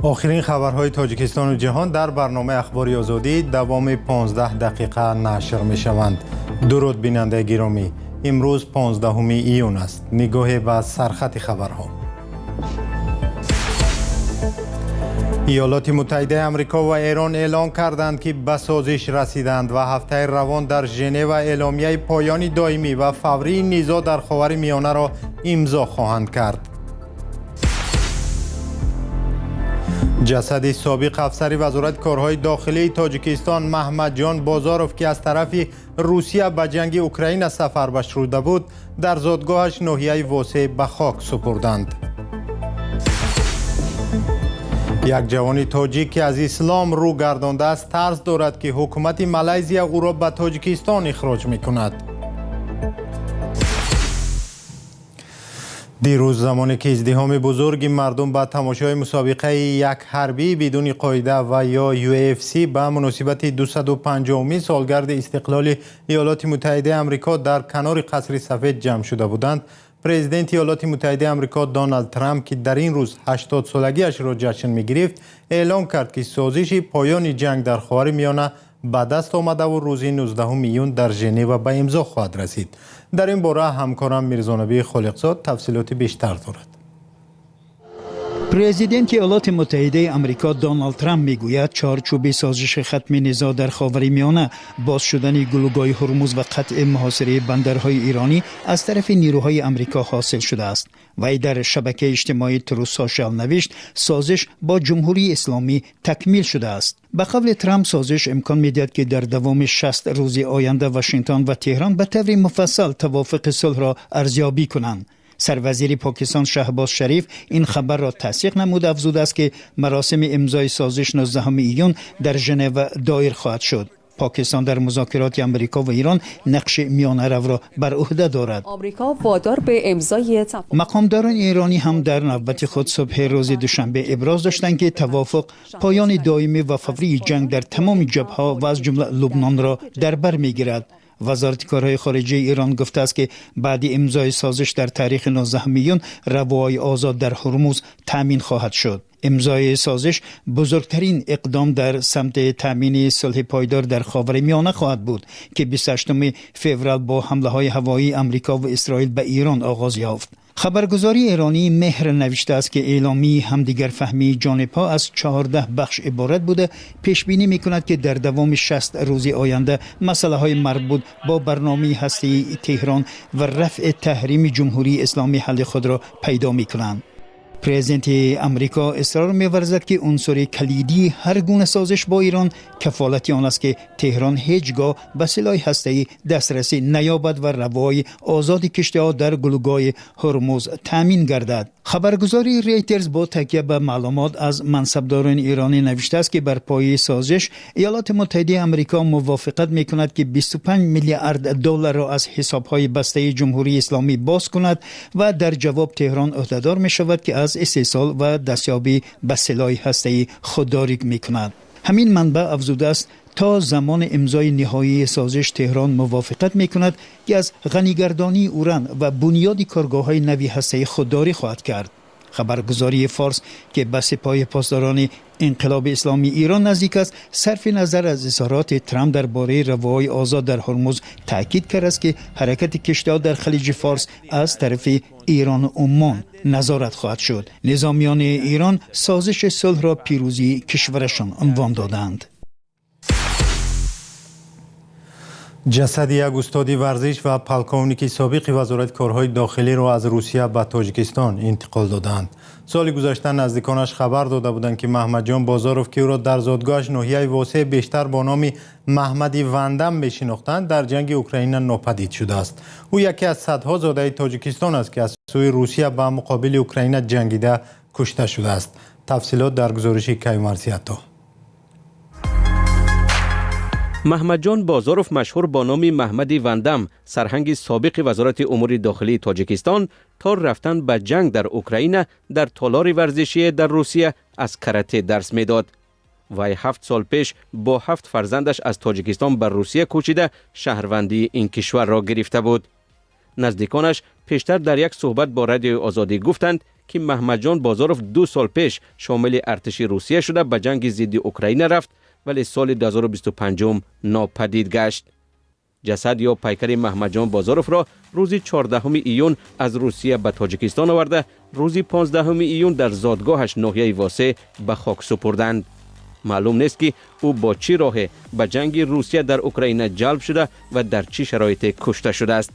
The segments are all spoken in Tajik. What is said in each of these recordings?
Охирин хабарҳои Тоҷикистону ҷаҳон дар барномаи Ахбори Озодӣ давоми 15 дақиқа нашр мешаванд. Дуруд, бинандаи гиромӣ. Имрӯз 15 июн аст. Нигоҳе ба сархати хабарҳо. Иёлоти Муттаҳидаи Амрико ва Эрон эълон карданд, ки ба созиш расиданд ва ҳафтаи равон дар Женева эъломияи поёни доимӣ ва фаврии низоъ дар Ховари Миёнаро имзо хоҳанд кард. Ҷасади собиқ афсари Вазорати корҳои дохилии Тоҷикистон Маҳмадҷон Бозоров, ки аз тарафи Русия ба ҷанги Украина сафарбар шуда буд, дар зодгоҳаш ноҳияи Восеъ ба хок супурданд. Як ҷавони тоҷик, ки аз ислом рӯ гардондааст, тарс дорад, ки ҳукумати Малайзия ӯро ба Тоҷикистон ихроҷ мекунад. Дирӯз, замоне ки издиҳоми бузурги мардум ба тамошои мусобиқаи як ҳарбии бидуни қоида ва ё UFC ба муносибати 250-умин солгарди истиқлоли Иёлоти Муттаҳидаи Амрико дар канори Қасри Сафед ҷамъ шуда буданд, президенти Иёлоти Муттаҳидаи Амрико Доналд Трамп, ки дар ин рӯз 80-солагиашро ҷашн мегирифт, эълон кард, ки созиши поёни ҷанг дар Ховари Миёна ба даст омадаву рӯзи 19 июн дар Женева ба имзо хоҳад расид. Дар ин бора ҳамкорам Мирзонабии Холиқзод тафсилоти бештар дорад. Президенти Иёлоти Муттаҳидаи Амрико Доналд Трамп мегӯяд, чорчӯби созиши хатми низоъ дар Ховари Миёна, боз шудани гулӯгоҳи Ҳурмуз ва қатъи муҳосираи бандарҳои эронӣ аз тарафи нерӯҳои Амрико ҳосил шудааст. Вай дар шабакаи иҷтимоии Truth Social навишт, созиш бо Ҷумҳурии Исломӣ такмил шудааст. Ба қавли Трамп, созиш имкон медиҳад, ки дар давоми 60 рӯзи оянда Вашингтон ва Теҳрон ба таври муфассал тавофуқи сулҳро арзёбӣ кунанд. Сарвазири Покистон Шаҳбоз Шариф ин хабарро тасдиқ намуда, афзудааст, ки маросими имзои созиш 19 июн дар Женева доир хоҳад шуд. Покистон дар музокироти Амрико ва Эрон нақши миёнаравро бар уҳда дорад. Амрико водор ба имзои Мақомдорони эронӣ ҳам дар навбати худ субҳи рӯзи душанбе иброз доштанд, ки тавофуқ поёни доимӣ ва фаврии ҷанг дар тамоми ҷабҳаҳо ва аз ҷумла Лубнонро дар бар мегирад. Вазорати корҳои хориҷии Эрон гуфтааст, ки баъди имзои созиш дар таърихи 19 июн равои озод дар Ҳурмуз таъмин хоҳад шуд. Имзои созиш бузургтарин иқдом дар самти таъмини сулҳи пойдор дар Ховари Миёна хоҳад буд, ки 28 феврал бо ҳамлаҳои ҳавоии Амрико ва Исроил ба Эрон оғоз ёфт. Хабаргузории эронии Меҳр навиштааст, ки эъломии ҳамдигарфаҳмии ҷонибҳо аз 14 бахш иборат буда, пешбинӣ мекунад, ки дар давоми 60 рӯзи оянда масъалаҳои марбут бо барномаи ҳастаии Теҳрон ва рафъи таҳрими Ҷумҳурии Исломӣ ҳалли худро пайдо мекунанд. Президенти Амрико исрор меварзад, ки унсури калидии ҳар гуна созиш бо Эрон кафолати он аст, ки Теҳрон ҳеҷ гоҳ ба силоҳи ҳастаӣ дастрасӣ наёбад ва равои озоди киштиҳо дар гулӯгоҳи Ҳурмуз таъмин гардад. Хабаргузории Рейтерс бо такя ба маълумот аз мансабдорони эронӣ навиштааст, ки бар пояи созиш Иёлоти Муттаҳидаи Амрико мувофиқат мекунад, ки 25 миллиард долларро аз ҳисобҳои бастаи Ҷумҳурии Исломӣ боз кунад ва дар ҷавоб Теҳрон ӯҳдадор мешавад, ки аз истеҳсол ва дастёбӣ ба силоҳи ҳастаӣ худдорӣ мекунад. Ҳамин манбаъ афзудааст, то замони имзои ниҳоии созиш Теҳрон мувофиқат мекунад, ки аз ғанигардонии уран ва бунёди коргоҳҳои нави ҳастаӣ худдорӣ хоҳад кард. Хабаргузории Форс, ки ба Сипоҳи Посдорони Инқилоби Исломии Эрон наздик аст, сарфи назар аз изҳороти Трамп дар бораи равоҳои озод дар Ҳурмуз, таъкид кардааст, ки ҳаракати киштиҳо дар Халиҷи Форс аз тарафи Эрону Уммон назорат хоҳад шуд. Низомиёни Эрон созиши сулҳро пирӯзии кишварашон унвон додаанд. Ҷасади як устоди варзиш ва полковники собиқи Вазорати корҳои дохилиро аз Русия ба Тоҷикистон интиқол додаанд. Соли гузашта наздиконаш хабар дода буданд, ки Маҳмадҷон Бозоров, ки ӯро дар зодгоҳаш ноҳияи Восеъ бештар бо номи Маҳмади Вандам мешинохтанд, дар ҷанги Украина нопадид шудааст. Ӯ яке аз садҳо зодаи Тоҷикистон аст, ки аз сӯи Русия ба муқобили Украина ҷангида кушта шудааст. Тафсилот дар гузориши Каюмарсиято. Маҳмадҷон Бозоров, машҳур бо номи Маҳмади Вандам, сарҳанги собиқи Вазорати умури дохилии Тоҷикистон, то рафтан ба ҷанг дар Украина дар толори варзишие дар Русия аз карате дарс медод. Вай 7 сол пеш бо 7 фарзандаш аз Тоҷикистон ба Русия кӯчида, шаҳрвандии ин кишварро гирифта буд. Наздиконаш пештар дар як суҳбат бо Радиои Озодӣ гуфтанд, ки Маҳмадҷон Бозоров 2 сол пеш шомили артиши Русия шуда ба ҷанги зидди Украина рафт, вале соли 2025 нопадид гашт. Ҷасад ё пайкари Маҳмадҷон Бозоровро рӯзи 14 июн аз Русия ба Тоҷикистон оварда, рӯзи 15 июн дар зодгоҳаш ноҳияи Восеъ ба хок супурданд. Маълум нест, ки ӯ бо чӣ роҳе ба ҷанги Русия дар Украина ҷалб шуда ва дар чӣ шароите кушта шудааст.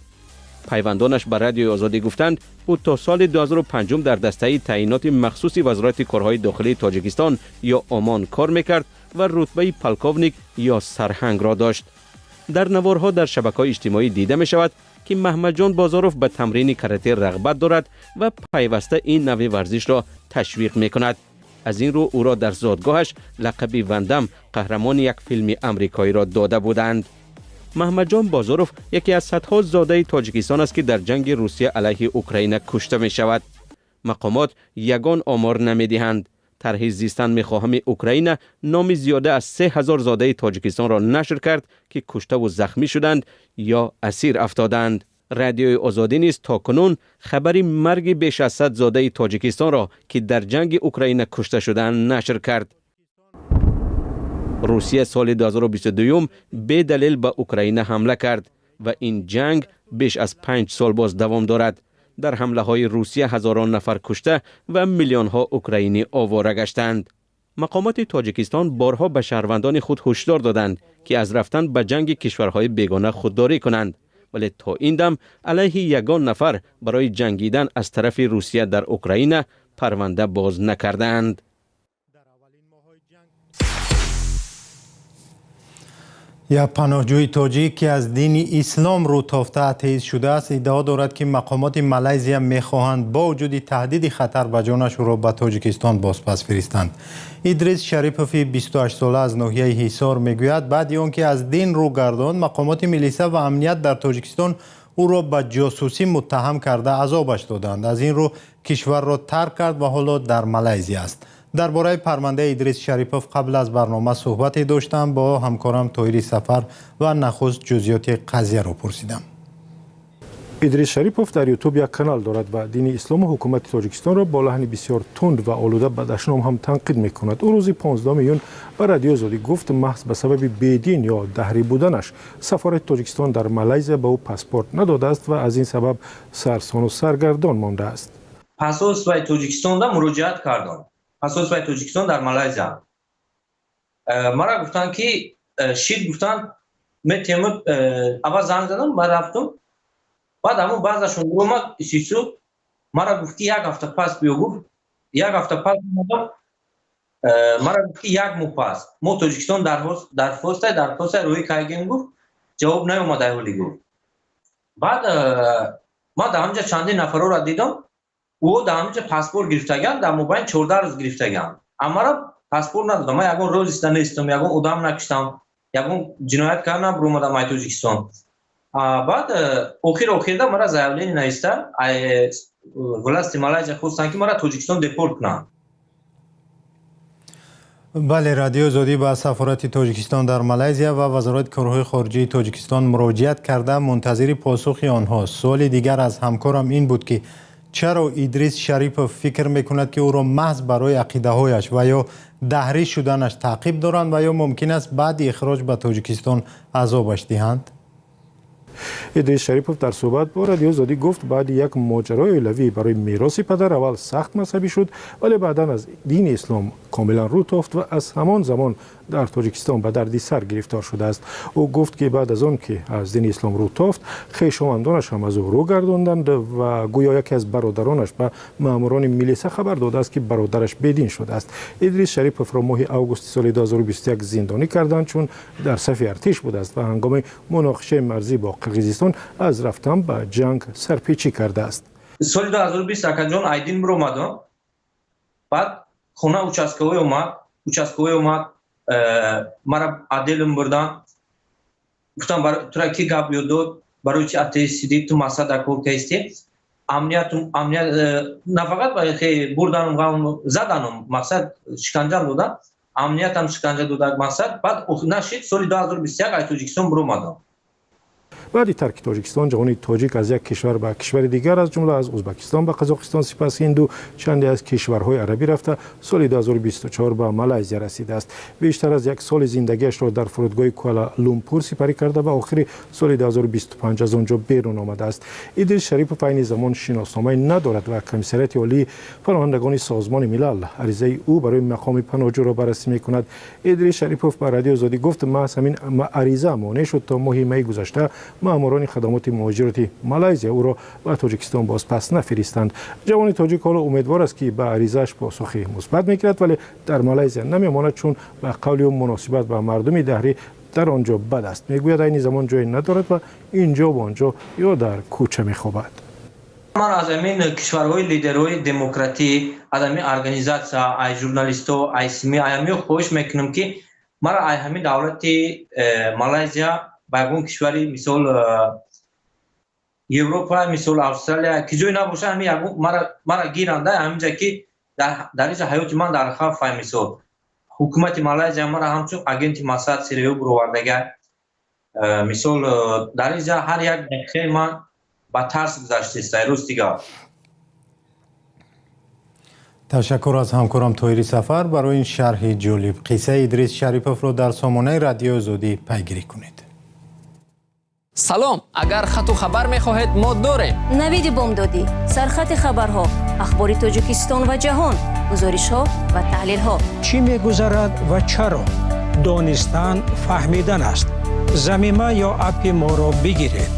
Пайвандонаш ба Радиои Озодӣ гуфтанд, ӯ то соли 2005 дар дастаи таъиноти махсуси Вазорати корҳои дохилии Тоҷикистон ё ОМОН кор мекард ва рутбаи полковник ё сарҳангро дошт. Дар наворҳо дар шабакаҳои иҷтимоӣ дида мешавад, ки Маҳмадҷон Бозоров ба тамрини карате рағбат дорад ва пайваста ин навъи варзишро ташвиқ мекунад. Аз ин рӯ ӯро дар зодгоҳаш лақаби Вандам, қаҳрамони як филми амрикоиро дода буданд. Маҳмадҷон Бозоров яке аз садҳо зодаи Тоҷикистон аст, ки дар ҷанги Русия алайҳи Украина кушта мешавад. Мақомот ягон омор намедиҳанд. Тарҳи «Зистан мехоҳами Украина» номи зиёда аз 3000 зодаи Тоҷикистонро нашр кард, ки куштаву захмӣ шуданд ё асир афтоданд. Радиои Озодӣ низ то кунун хабари марги беш аз 100 зодаи Тоҷикистонро, ки дар ҷанги Украина кушта шудаанд, нашр кард. Русия соли 2022 бедалел ба Украина ҳамла кард ва ин ҷанг беш аз 5 сол боз давом дорад. Дар ҳамлаҳои Русия ҳазорон нафар кушта ва миллионҳо украинӣ овора гаштанд. Мақомоти Тоҷикистон борҳо ба шаҳрвандони худ ҳушдор доданд, ки аз рафтан ба ҷанги кишварҳои бегона худдорӣ кунанд, вале то ин дам алайҳи ягон нафар барои ҷангидан аз тарафи Русия дар Украина парванда боз накардаанд. Як паноҳҷӯи тоҷик, ки аз дини ислом рӯ тофта атеист шудааст, иддао дорад, ки мақомоти Малайзия мехоҳанд бо вуҷуди таҳдиди хатар ба ҷонаш ӯро ба Тоҷикистон бозпас фиристанд. Идрис Шарипови 28сола аз ноҳияи Ҳисор мегӯяд, баъди он ки аз дин рӯ гардонд, мақомоти милиса ва амният дар Тоҷикистон ӯро ба ҷосусӣ муттаҳам карда, азобаш доданд. Аз ин рӯ кишварро тарк кард ва ҳоло дар Малайзия аст. Дар бораи парвандаи Идрис Шарипов қабл аз барнома суҳбате доштам бо ҳамкорам Тоҳири Сафар ва нахуст ҷузъиёти қазияро пурсидам. Идрис Шарипов дар Ютуб як канал дорад ва дини ислому ҳукумати Тоҷикистонро бо лаҳни бисёр тунд ва олуда ба дашном ҳам танқид мекунад. Ӯ рӯзи 15 июн ба Радиои Озодӣ гуфт, маҳз ба сабаби бедин ё даҳрӣ буданаш сафорати Тоҷикистон дар Малайзия ба ӯ паспорт надодааст ва аз ин сабаб сарсону саргардон мондааст. Посольствои Тоҷикистонда муроҷиат кардам, посольствои Тоҷикистон дар Малайзия. Мара гуфтанд, ки шид, гуфтанд, метему. Аввал занг задам, баъд рафтум. Баъд ҳамун баъзашон омад исису, мара гуфт, ки як ҳафта пас биё. Гуфт, як ҳафта пас омадам, мара гуфт, ки як моҳ пас мо Тоҷикистон дархостай рӯи кайгем. Гуфт, ҷавоб наёмад айҳоли, гуфт. Баъд ман дар ҳамҷа чандин нафарора дидам, ӯ дар ҳамҷа паспорт гирифтаган, дар мобайн 14 рӯз гирифтаган, амара паспорт надодам. Ман ягон розиста нестам, ягон одам накиштам, ягон ҷиноят кардам, биромадам ай Тоҷикистон. Баъд охир охирда мара заявление нависта, власти Малайзия хостанд, ки мара Тоҷикистон депорт кунанд. Бале, Радиои Озодӣ ба сафорати Тоҷикистон дар Малайзия ва Вазорати корҳои хориҷии Тоҷикистон муроҷиат карда, мунтазири посухи онҳост. Суоли дигар аз ҳамкорам ин буд, ки чаро Идрис Шарипов фикр мекунад, ки ӯро маҳз барои ақидаҳояш ва ё даҳрӣ шуданаш таъқиб доранд ва ё мумкин аст баъди ихроҷ ба Тоҷикистон азобаш диҳанд? Идрис Шарипов дар суҳбат бо Радиои Озодӣ гуфт, баъди як моҷарои оилавӣ барои мероси падар аввал сахт мазҳабӣ шуд, вале баъдан аз дини ислом комилан рӯ тофт ва аз ҳамон замон дар Тоҷикистон ба дарди сар гирифтор шудааст. Ӯ гуфт, ки баъд аз он ки аз дини ислом рӯ тофт, хешовандонаш ҳам аз ӯ рӯ гардонданд ва гӯё яке аз бародаронаш ба маъмурони милиса хабар додааст, ки бародараш бедин шудааст. Идрис Шариповро моҳи августи соли 2021 зиндонӣ карданд, чун дар сафи артиш будааст ва ҳангоми муноқишаи марзӣ бо Қирғизистон аз рафтан ба ҷанг сарпечӣ кардааст. Соли 2020, акаҷон, айдин биромадам. Баъд хона участковый омад, участковый омад, мара отделим бурдан. Гуфтам, тура ки гап ёд дод, барои чи атеист сидӣ, ту масада кор каисти? Амнияту амният нафақат бурданум, заданум, мақсад, шиканҷам додан, амниятам шиканҷа дода, мақсад. Баъд нашид, соли 2021 ай Тоҷикистон биромадам. Баъди тарки Тоҷикистон ҷавони тоҷик аз як кишвар ба кишвари дигар, аз ҷумла аз Узбакистон ба Қазоқистон, сипас Ҳинду чанде аз кишварҳои арабӣ рафта, соли 2024 ба Малайзия расидааст. Бештар аз як соли зиндагиашро дар фурудгоҳи Куала Лумпур сипарӣ карда ва охири соли 2025 аз он ҷо берун омадааст. Идрис Шарипов айни замон шиносномае надорад ва Комиссариати олии паноҳандагони Созмони Милал аризаи ӯ барои мақоми паноҳҷӯро баррасӣ мекунад. Идрис Шарипов ба Радиои Озодӣ гуфт, маҳз ҳамин ариза монеъ шуд, то моҳи майи гузашта маъмурони хадамоти муҳоҷироти Малайзия ӯро ба Тоҷикистон бозпас нафиристанд. Ҷавони тоҷик ҳоло умедвор аст, ки ба аризааш посухи мусбат мегирад, вале дар Малайзия намемонад, чун ба қавли ӯ муносибат ба мардуми даҳрӣ дар он ҷо бад аст. Мегӯяд, айни замон ҷое надорад ва инҷо ва он ҷо ё дар кӯча мехобад. Ман аз ҳамин кишварҳои лидерҳои демократӣ, аз ҳамин организатсия, ай журналистҳо, ай СМИ, ай ҳамин хоҳиш мекунам, ки мара ай ҳамин давлати Малайзия ба ягон кишвари, мисол Европа, мисол Австралия, ки ҷое набоша, ҳамин ягон мара гиранда ҳаминҷа, ки дар инҷа ҳаёти ман дар хавф. Ай мисол ҳукумати Малайзия мара ҳамчун агенти Моссад сиреё буровардага. Мисол дар инҷа ҳар як дақиқаи ман ба тарс гузаштааст, рӯз дигар. Ташаккур аз ҳамкорам Тоҳири Сафар барои ин шарҳи ҷолиб. Қиссаи Идрис Шариповро дар сомонаи Радиои Озодӣ пайгирӣ кунед. Салом, агар хату хабар мехоҳед, мо дорем. Навиди бомдодӣ, сархати хабарҳо, ахбори Тоҷикистон ва ҷаҳон, гузоришҳо ва таҳлилҳо. Чӣ мегузарад ва чаро? Донистан фаҳмидан аст. Замима ё аппи моро бигиред.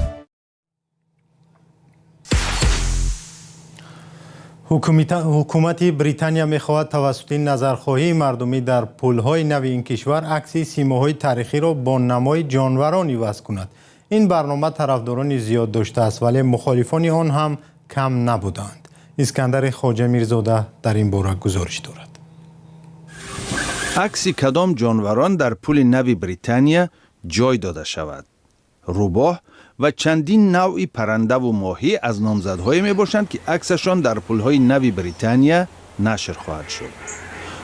Ҳукумати Британия мехоҳад тавассути назархоҳии мардумӣ дар пулҳои нави ин кишвар акси симоҳои таърихиро бо намои ҷонварон иваз кунад. Ин барнома тарафдорони зиёд доштааст, вале мухолифони он ҳам кам набуданд. Искандари Хоҷамирзода дар ин бора гузориш дорад. Акси кадом ҷонварон дар пули нави Британия ҷой дода шавад? Рӯбоҳ ва чандин навъи паррандаву моҳӣ аз номзадҳое мебошанд, ки аксашон дар пулҳои нави Британия нашр хоҳад шуд.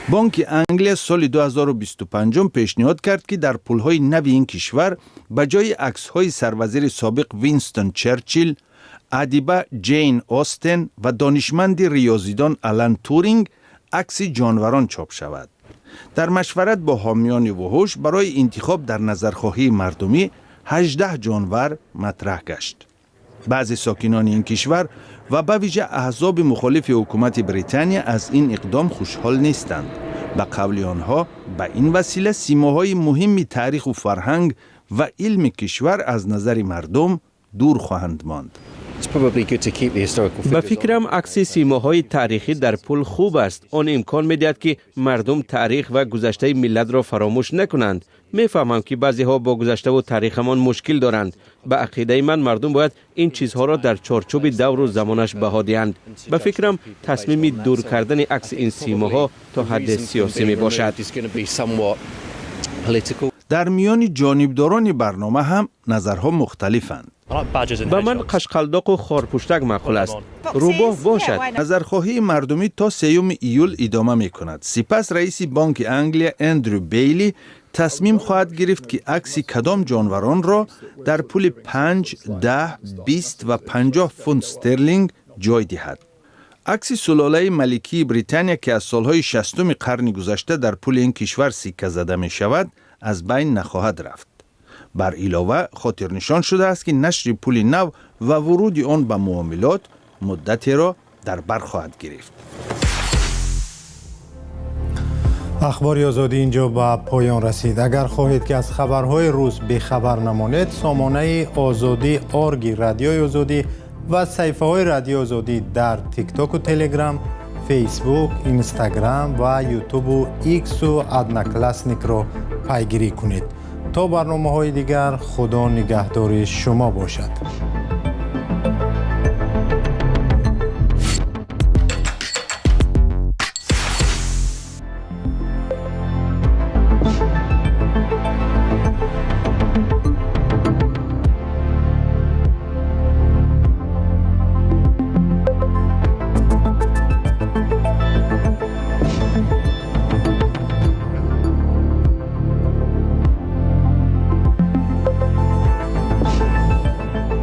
Бонки Англия соли 2025 пешниҳод кард, ки дар пулҳои нави ин кишвар ба ҷои аксҳои сарвазири собиқ Винстон Черчилл, адиба Ҷейн Остен ва донишманди риёзидон Алан Туринг акси ҷонварон чоп шавад. Дар машварат бо ҳомиёни вуҳуш барои интихоб дар назархоҳии мардумӣ 18 ҷонвар матраҳ гашт. Баъзе сокинони ин кишвар ва ба вижа аҳзоби мухолифи ҳукумати Британия аз ин иқдом хушҳол нестанд. Ба қавли онҳо, ба ин васила симоҳои муҳимми таъриху фарҳанг ва илми кишвар аз назари мардум дур хоҳанд монд. Ба фикрам, акси симоҳои таърихӣ дар пул хуб аст. Он имкон медиҳад, ки мардум таърих ва гузаштаи миллатро фаромӯш накунанд. Мефаҳмам, ки баъзеҳо бо гузаштаву таърихамон мушкил доранд. Ба ақидаи ман, мардум бояд ин чизҳоро дар чорчӯби давру замонаш баҳо диҳанд. Ба фикрам, тасмими дур кардани акси ин симоҳо то ҳадде сиёсӣ мебошад. Дар миёни ҷонибдорони барнома ҳам назарҳо мухталифанд. Ба ман қашқалдоқу хорпуштак маъқул аст. Рӯбоҳ бошад. Назархоҳии мардумӣ то 3 июл идома мекунад. Сипас раиси Бонки Англия Эндрю Бейли тасмим хоҳад гирифт, ки акси кадом ҷонваронро дар пули 5, 10, 20 ва 50 фунт стерлинг ҷой диҳад. Акси сулолаи маликии Британия, ки аз солҳои 60-уми қарни гузашта дар пули ин кишвар сикка зада мешавад, аз байн нахоҳад рафт. Бар илова хотирнишон шудааст, ки нашри пули нав ва вуруди он ба муомилот муддатеро дар бар хоҳад гирифт. Ахбори Озодӣ инҷо ба поён расид. Агар хоҳед, ки аз хабарҳои рӯз бехабар намонед, сомонаи Озодӣ орги Радиои Озодӣ ва саҳифаҳои Радиои Озодӣ дар Тиктоку Телеграм, Фейсбук, Инстаграм ва Ютубу Иксу Одноклассникро пайгирӣ кунед. То барномаҳои дигар, Худо нигаҳдори шумо бошад.